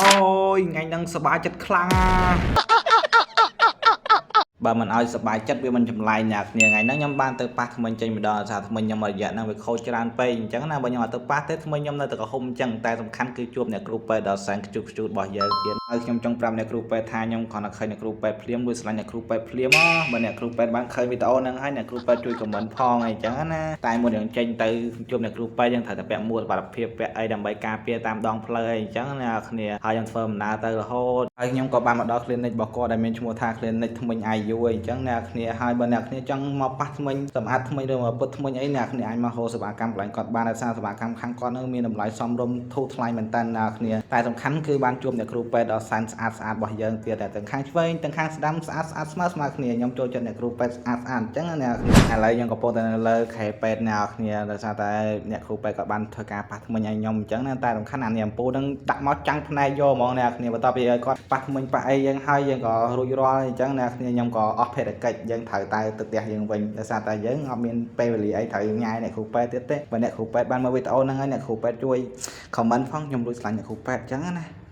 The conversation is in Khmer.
អូយថ្ងៃហ្នឹងសប្បាយចិត្តខ្លាំងណាស់បើមិនឲ្យសប្បាយចិត្តវាមិនចម្លែកអ្នកគ្នាថ្ងៃហ្នឹងខ្ញុំបានទៅប៉ះធ្មេញចេញម្ដងថាធ្មេញខ្ញុំមួយរយៈហ្នឹងវាខូចច្រើនពេកអញ្ចឹងណាបើខ្ញុំអត់ទៅប៉ះទេធ្មេញខ្ញុំនៅតែក្រហមអញ្ចឹងតែសំខាន់គឺជួបអ្នកគ្រូពេទ្យដ៏សែនខ្ជុះខ្ជូតរបស់យើងទៀតហើយខ្ញុំចង់ប្រាប់អ្នកគ្រូពេទ្យថាខ្ញុំគ្រាន់តែឃើញអ្នកគ្រូពេទ្យភ្លាមលួចស្រឡាញ់អ្នកគ្រូពេទ្យភ្លាមហ៎បើអ្នកគ្រូពេទ្យបានឃើញវីដេអូហ្នឹងហើយអ្នកគ្រូពេទ្យជួយ comment ផងអីចឹងណាតែមុននឹងចេញទៅជួបអ្នកគ្រូពេទ្យយើងត្រូវតែពាក់មួកសុវត្ថិភាពពាក់អីដើម្បីការពារតាមដងផ្លូវអីអញ្ចឹងណាអ្នកគ្នាហើយខ្ញុំធ្វើដំណើរទៅរហូតហើយខ្ញុំក៏បានមកដល់ clinic របស់គាត់ដែលមានឈ្មោះថា clinic ធ្មេញ IU អីអញ្ចឹងអ្នកគ្នាហើយបើអ្នកគ្នាចង់មកប៉ះធ្មេញសម្អាតធ្មេញឬមកពត់ធ្មេញអីអ្នកគ្នាអាចមកហៅសេវាកម្មកន្លែងគាត់បានដោយសារសេវាកម្មខាងគាត់នឹងមានតម្លៃសមរម្យធូរថ្លៃមែនតើអ្នកគ្នាតែសំខាន់គឺបានជួបអ្នកគ្រូពេទ្យដ៏សែនស្អាតស្អាតរបស់យើងទៀតតែទាំងខាងឆ្វេងទាំងខាងស្ដាំស្អាតស្អាតស្មើស្មើគ្នាខ្ញុំចូលចិត្តអ្នកគ្រូពេទ្យស្អាតស្អាតអញ្ចឹងណាអ្នកគ្នាឥឡូវខ្ញុំកំពុងតែនៅលើខែពេទ្យអ្នកគ្នាដោយសារតែអ្នកគ្រូពេទ្យគាត់បានធ្វើការប៉ះធ្មេញឲ្យខ្ញុំអញ្ចឹងណាតែសំខាន់អានេះអំពូលនឹងដាក់មកចាំងភ្នែកយកហ្មងអ្នកគ្នាបន្ទាប់ពីឲ្យគាត់ប៉ះធ្មេញប៉ះអីយើងហើយយើងក៏រួចរាល់អញ្ចឹងអ្នកគ្នាខ្ញុំក៏អស់ភារកិច្ចយើងត្រូវតែទៅផ្ទះយើងវិញដោយសារតែយើងអត់មានពេលវេលាអីត្រូវញ៉ាយអ្នកគ្រូពេទ្យទៀតទេបើអ្នកគ្រូពេទ្យបានមើលវីដេអូហ្នឹងហើយអ្នកគ្រូពេទ្យជួយ comment ផងខ្ញុំលួចស្រឡាញ់អ្នកគ្រូពេទ្យអញ្ចឹងណា។